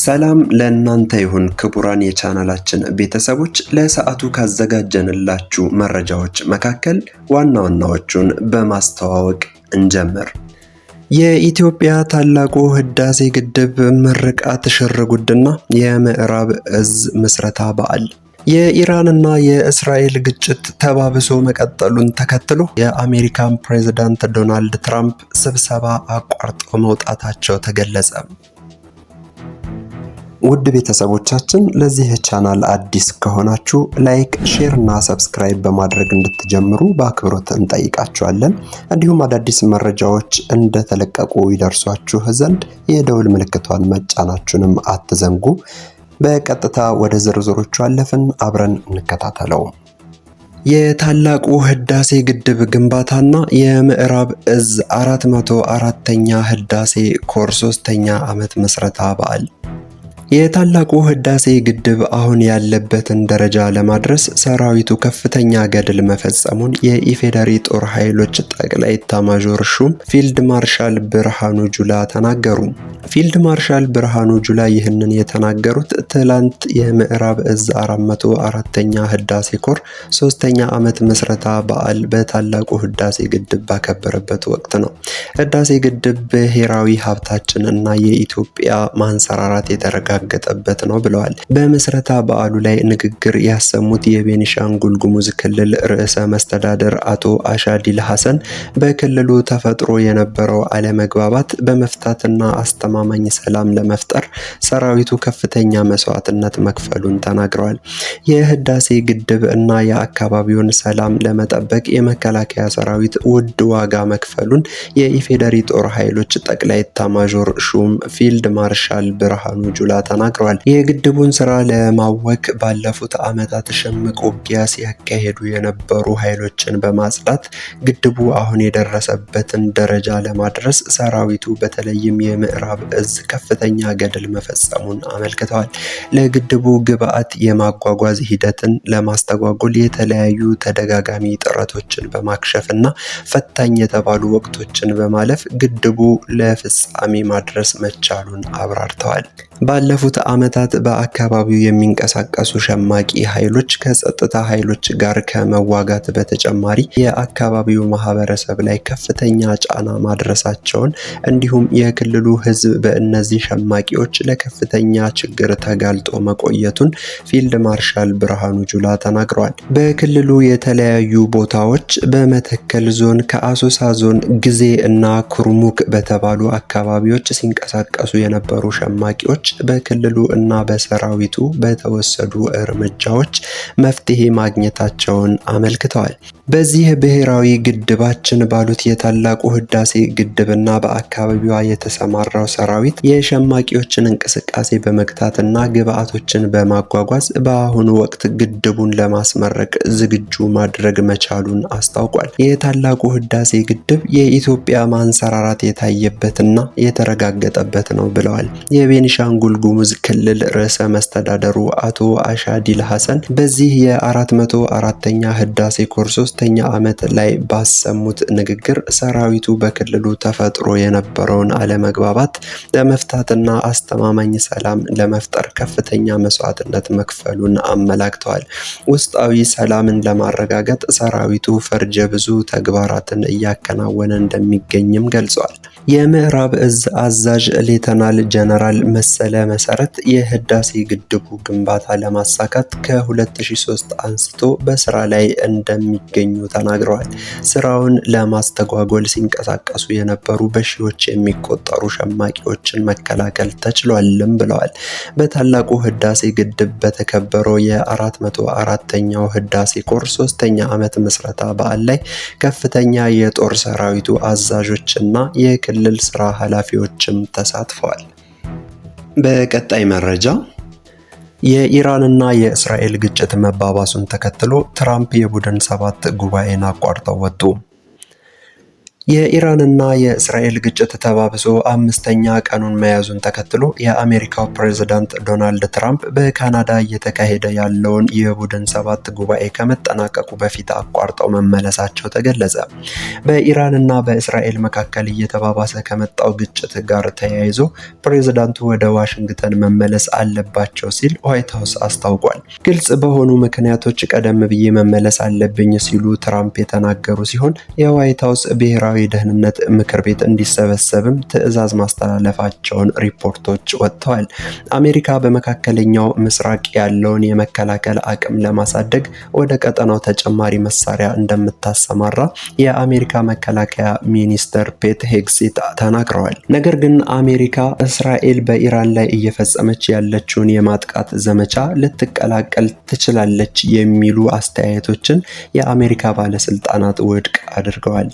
ሰላም ለእናንተ ይሁን ክቡራን የቻናላችን ቤተሰቦች፣ ለሰዓቱ ካዘጋጀንላችሁ መረጃዎች መካከል ዋና ዋናዎቹን በማስተዋወቅ እንጀምር። የኢትዮጵያ ታላቁ ህዳሴ ግድብ ምርቃት ሽርጉድና የምዕራብ እዝ ምስረታ በዓል። የኢራንና የእስራኤል ግጭት ተባብሶ መቀጠሉን ተከትሎ የአሜሪካን ፕሬዝዳንት ዶናልድ ትራምፕ ስብሰባ አቋርጠው መውጣታቸው ተገለጸ። ውድ ቤተሰቦቻችን፣ ለዚህ ቻናል አዲስ ከሆናችሁ like፣ share እና subscribe በማድረግ እንድትጀምሩ በአክብሮት እንጠይቃችኋለን። እንዲሁም አዳዲስ መረጃዎች እንደተለቀቁ ይደርሷችሁ ዘንድ የደውል ምልክቷን መጫናችሁንም አትዘንጉ። በቀጥታ ወደ ዝርዝሮቹ አለፍን፣ አብረን እንከታተለው። የታላቁ ህዳሴ ግድብ ግንባታና የምዕራብ እዝ 404ኛ ህዳሴ ኮር ሶስተኛ ዓመት ምስረታ በዓል። የታላቁ ህዳሴ ግድብ አሁን ያለበትን ደረጃ ለማድረስ ሰራዊቱ ከፍተኛ ገድል መፈጸሙን የኢፌዴሪ ጦር ኃይሎች ጠቅላይ ኤታማዦር ሹም ፊልድ ማርሻል ብርሃኑ ጁላ ተናገሩ። ፊልድ ማርሻል ብርሃኑ ጁላ ይህንን የተናገሩት ትላንት የምዕራብ እዝ 404ኛ ህዳሴ ኮር ሶስተኛ ዓመት ምስረታ በዓል በታላቁ ህዳሴ ግድብ ባከበረበት ወቅት ነው። ህዳሴ ግድብ ብሔራዊ ሀብታችን እና የኢትዮጵያ ማንሰራራት የተረጋገጠበት ነው ብለዋል። በምስረታ በዓሉ ላይ ንግግር ያሰሙት የቤኒሻንጉል ጉሙዝ ክልል ርዕሰ መስተዳደር አቶ አሻዲል ሐሰን በክልሉ ተፈጥሮ የነበረው አለመግባባት በመፍታትና አስተማማኝ ሰላም ለመፍጠር ሰራዊቱ ከፍተኛ መስዋዕትነት መክፈሉን ተናግረዋል። የህዳሴ ግድብ እና የአካባቢውን ሰላም ለመጠበቅ የመከላከያ ሰራዊት ውድ ዋጋ መክፈሉን የኢፌዴሪ ጦር ኃይሎች ጠቅላይ ኤታማዦር ሹም ፊልድ ማርሻል ብርሃኑ ጁላ ተናግረዋል። የግድቡን ስራ ለማወክ ባለፉት ዓመታት ሽምቅ ውጊያ ሲያካሂዱ የነበሩ ኃይሎችን በማጽዳት ግድቡ አሁን የደረሰበትን ደረጃ ለማድረስ ሰራዊቱ በተለይም የምዕራብ እዝ ከፍተኛ ገድል መፈጸሙን አመልክተዋል። ለግድቡ ግብዓት የማጓጓዝ ሂደትን ለማስተጓጎል የተለያዩ ተደጋጋሚ ጥረቶችን በማክሸፍ እና ፈታኝ የተባሉ ወቅቶችን በማለፍ ግድቡ ለፍጻሜ ማድረስ መቻሉን አብራርተዋል። ባለፉት ዓመታት በአካባቢው የሚንቀሳቀሱ ሸማቂ ኃይሎች ከጸጥታ ኃይሎች ጋር ከመዋጋት በተጨማሪ የአካባቢው ማህበረሰብ ላይ ከፍተኛ ጫና ማድረሳቸውን እንዲሁም የክልሉ ሕዝብ በእነዚህ ሸማቂዎች ለከፍተኛ ችግር ተጋልጦ መቆየቱን ፊልድ ማርሻል ብርሃኑ ጁላ ተናግረዋል። በክልሉ የተለያዩ ቦታዎች በመተከል ዞን፣ ከአሶሳ ዞን ግዜ እና ኩርሙክ በተባሉ አካባቢዎች ሲንቀሳቀሱ የነበሩ ሸማቂዎች በክልሉ እና በሰራዊቱ በተወሰዱ እርምጃዎች መፍትሄ ማግኘታቸውን አመልክተዋል። በዚህ ብሔራዊ ግድባችን ባሉት የታላቁ ህዳሴ ግድብና በአካባቢዋ የተሰማራው ሰራዊት የሸማቂዎችን እንቅስቃሴ በመግታትና ግብዓቶችን በማጓጓዝ በአሁኑ ወቅት ግድቡን ለማስመረቅ ዝግጁ ማድረግ መቻሉን አስታውቋል። የታላቁ ህዳሴ ግድብ የኢትዮጵያ ማንሰራራት የታየበትና የተረጋገጠበት ነው ብለዋል። የቤኒሻንጉል ጉሙዝ ክልል ርዕሰ መስተዳደሩ አቶ አሻዲል ሐሰን በዚህ የ404ኛ ህዳሴ ኮር ሶስተኛ ዓመት ላይ ባሰሙት ንግግር ሰራዊቱ በክልሉ ተፈጥሮ የነበረውን አለመግባባት ለመፍታትና አስተማማኝ ሰላም ለመፍጠር ከፍተኛ መስዋዕትነት መክፈሉን አመላክተዋል። ውስጣዊ ሰላምን ለማረጋገጥ ሰራዊቱ ፈርጀ ብዙ ተግባራትን እያከናወነ እንደሚገኝም ገልጸዋል። የምዕራብ እዝ አዛዥ ሌተናል ጀነራል መሰለ መሰረት የህዳሴ ግድቡ ግንባታ ለማሳካት ከ2003 አንስቶ በስራ ላይ እንደሚገኙ ተናግረዋል። ስራውን ለማስተጓጎል ሲንቀሳቀሱ የነበሩ በሺዎች የሚቆጠሩ ሸማቂዎችን መከላከል ተችሏልም ብለዋል። በታላቁ ህዳሴ ግድብ በተከበረው የ404ኛው ህዳሴ ኮር ሶስተኛ ዓመት ምስረታ በዓል ላይ ከፍተኛ የጦር ሰራዊቱ አዛዦችና የክልል ስራ ኃላፊዎችም ተሳትፈዋል። በቀጣይ መረጃ፣ የኢራንና የእስራኤል ግጭት መባባሱን ተከትሎ ትራምፕ የቡድን ሰባት ጉባኤን አቋርጠው ወጡ። የኢራንና የእስራኤል ግጭት ተባብሶ አምስተኛ ቀኑን መያዙን ተከትሎ የአሜሪካው ፕሬዝዳንት ዶናልድ ትራምፕ በካናዳ እየተካሄደ ያለውን የቡድን ሰባት ጉባኤ ከመጠናቀቁ በፊት አቋርጠው መመለሳቸው ተገለጸ። በኢራንና በእስራኤል መካከል እየተባባሰ ከመጣው ግጭት ጋር ተያይዞ ፕሬዝዳንቱ ወደ ዋሽንግተን መመለስ አለባቸው ሲል ዋይት ሀውስ አስታውቋል። ግልጽ በሆኑ ምክንያቶች ቀደም ብዬ መመለስ አለብኝ ሲሉ ትራምፕ የተናገሩ ሲሆን የዋይት ሀውስ ብሔራዊ ደህንነት ምክር ቤት እንዲሰበሰብም ትዕዛዝ ማስተላለፋቸውን ሪፖርቶች ወጥተዋል። አሜሪካ በመካከለኛው ምስራቅ ያለውን የመከላከል አቅም ለማሳደግ ወደ ቀጠናው ተጨማሪ መሳሪያ እንደምታሰማራ የአሜሪካ መከላከያ ሚኒስትር ፔት ሄግሴት ተናግረዋል። ነገር ግን አሜሪካ እስራኤል በኢራን ላይ እየፈጸመች ያለችውን የማጥቃት ዘመቻ ልትቀላቀል ትችላለች የሚሉ አስተያየቶችን የአሜሪካ ባለስልጣናት ውድቅ አድርገዋል።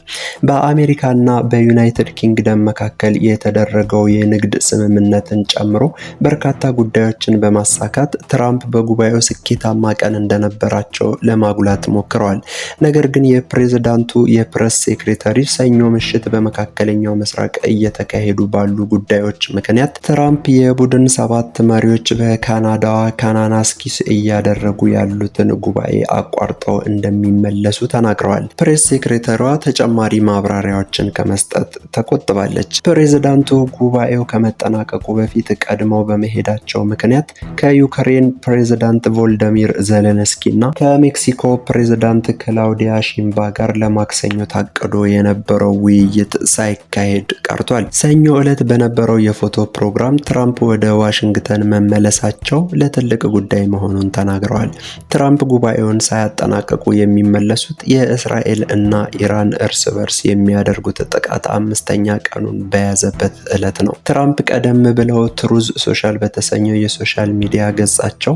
በአሜሪካና በዩናይትድ ኪንግደም መካከል የተደረገው የንግድ ስምምነትን ጨምሮ በርካታ ጉዳዮችን በማሳካት ትራምፕ በጉባኤው ስኬታማ ቀን እንደነበራቸው ለማጉላት ሞክረዋል። ነገር ግን የፕሬዝዳንቱ የ press secretary ሰኞ ምሽት በመካከለኛው ምስራቅ እየተካሄዱ ባሉ ጉዳዮች ምክንያት ትራምፕ የቡድን ሰባት መሪዎች በካናዳዋ ካናናስኪስ እያደረጉ ያሉትን ጉባኤ አቋርጠው እንደሚመለሱ ተናግረዋል። Press secretary ዋ ተጨማሪ ማብራሪያዎችን ከመስጠት ተቆጥባለች። ፕሬዝዳንቱ ጉባኤው ከመጠናቀቁ በፊት ቀድመው በመሄዳቸው ምክንያት ከዩክሬን ፕሬዝዳንት ቮልደሚር ዘለንስኪ እና ከሜክሲኮ ፕሬዝዳንት ክላውዲያ ሺምባ ጋር ለማክሰኞ ታቅዶ የነበረው ውይይት ሳይካሄድ ቀርቷል። ሰኞ ዕለት በነበረው የፎቶ ፕሮግራም ትራምፕ ወደ ዋሽንግተን መመለሳቸው ለትልቅ ጉዳይ መሆኑን ተናግረዋል። ትራምፕ ጉባኤውን ሳያጠናቀቁ የሚመለሱት የእስራኤል እና ኢራን እርስ በርስ የሚያደርጉት ጥቃት አምስተኛ ቀኑን በያዘበት ዕለት ነው። ትራምፕ ቀደም ብለው ትሩዝ ሶሻል በተሰኘው የ social media ገጻቸው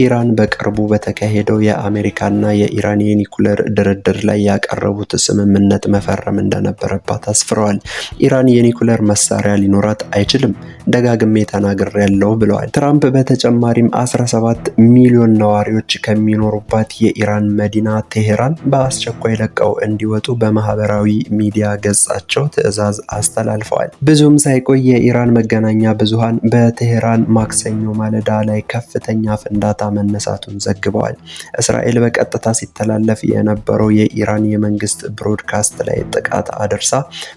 ኢራን በቅርቡ በተካሄደው የአሜሪካና የኢራን የኒኩለር ድርድር ላይ ያቀረቡት ስምምነት መፈረም እንደነበረባት አስፍረዋል። ኢራን የኒኩለር መሳሪያ ሊኖራት አይችልም፣ ደጋግሜ ተናግሬያለሁ ብለዋል። ትራምፕ በተጨማሪም 17 ሚሊዮን ነዋሪዎች ከሚኖሩባት የኢራን መዲና ቴሄራን በአስቸኳይ ለቀው እንዲወጡ በማህበራዊ ሚዲያ ገጻቸው ትዕዛዝ አስተላልፈዋል። ብዙም ሳይቆይ የኢራን መገናኛ ብዙሃን በቴሄራን ማክሰኞ ማለዳ ላይ ከፍተኛ ፍንዳታ መነሳቱን ዘግበዋል። እስራኤል በቀጥታ ሲተላለፍ የነበረው የኢራን የመንግስት broadcast ላይ ጥቃት አድርሳ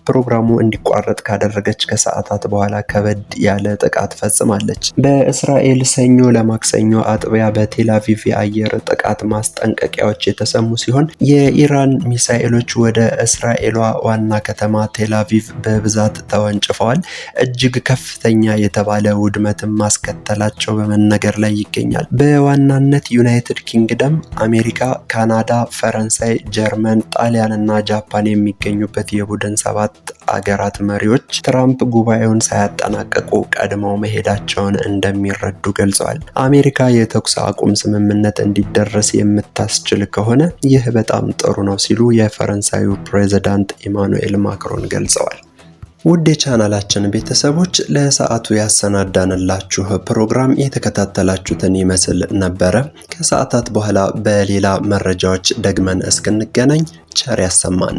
ፕሮግራሙ እንዲቋረጥ ካደረገች ከሰዓታት በኋላ ከበድ ያለ ጥቃት ፈጽማለች። በእስራኤል ሰኞ ለማክሰኞ አጥቢያ በቴልአቪቭ የአየር ጥቃት ማስጠንቀቂያዎች የተሰሙ ሲሆን የኢራን ሚሳኤሎች ወደ እስራኤሏ ዋና ከተማ ቴልአቪቭ በብዛት ተወንጭፈዋል። እጅግ ከፍተኛ የተባለ ውድመትን ማስከተላቸው በመነገር ላይ ይገኛል። በዋናነት ዩናይትድ ኪንግደም፣ አሜሪካ፣ ካናዳ፣ ፈረንሳይ፣ ጀርመን፣ ጣሊያን እና ጃፓን የሚገኙበት የቡድን ሰባት አገራት መሪዎች ትራምፕ ጉባኤውን ሳያጠናቀቁ ቀድመው መሄዳቸውን እንደሚረዱ ገልጸዋል። አሜሪካ የተኩስ አቁም ስምምነት እንዲደረስ የምታስችል ከሆነ ይህ በጣም ጥሩ ነው ሲሉ የፈረንሳዩ ፕሬዝዳንት ኢማኑኤል ማክሮን ገልጸዋል። ውድ የቻናላችን ቤተሰቦች ለሰዓቱ ያሰናዳንላችሁ ፕሮግራም የተከታተላችሁትን ይመስል ነበረ። ከሰዓታት በኋላ በሌላ መረጃዎች ደግመን እስክንገናኝ ቸር ያሰማን።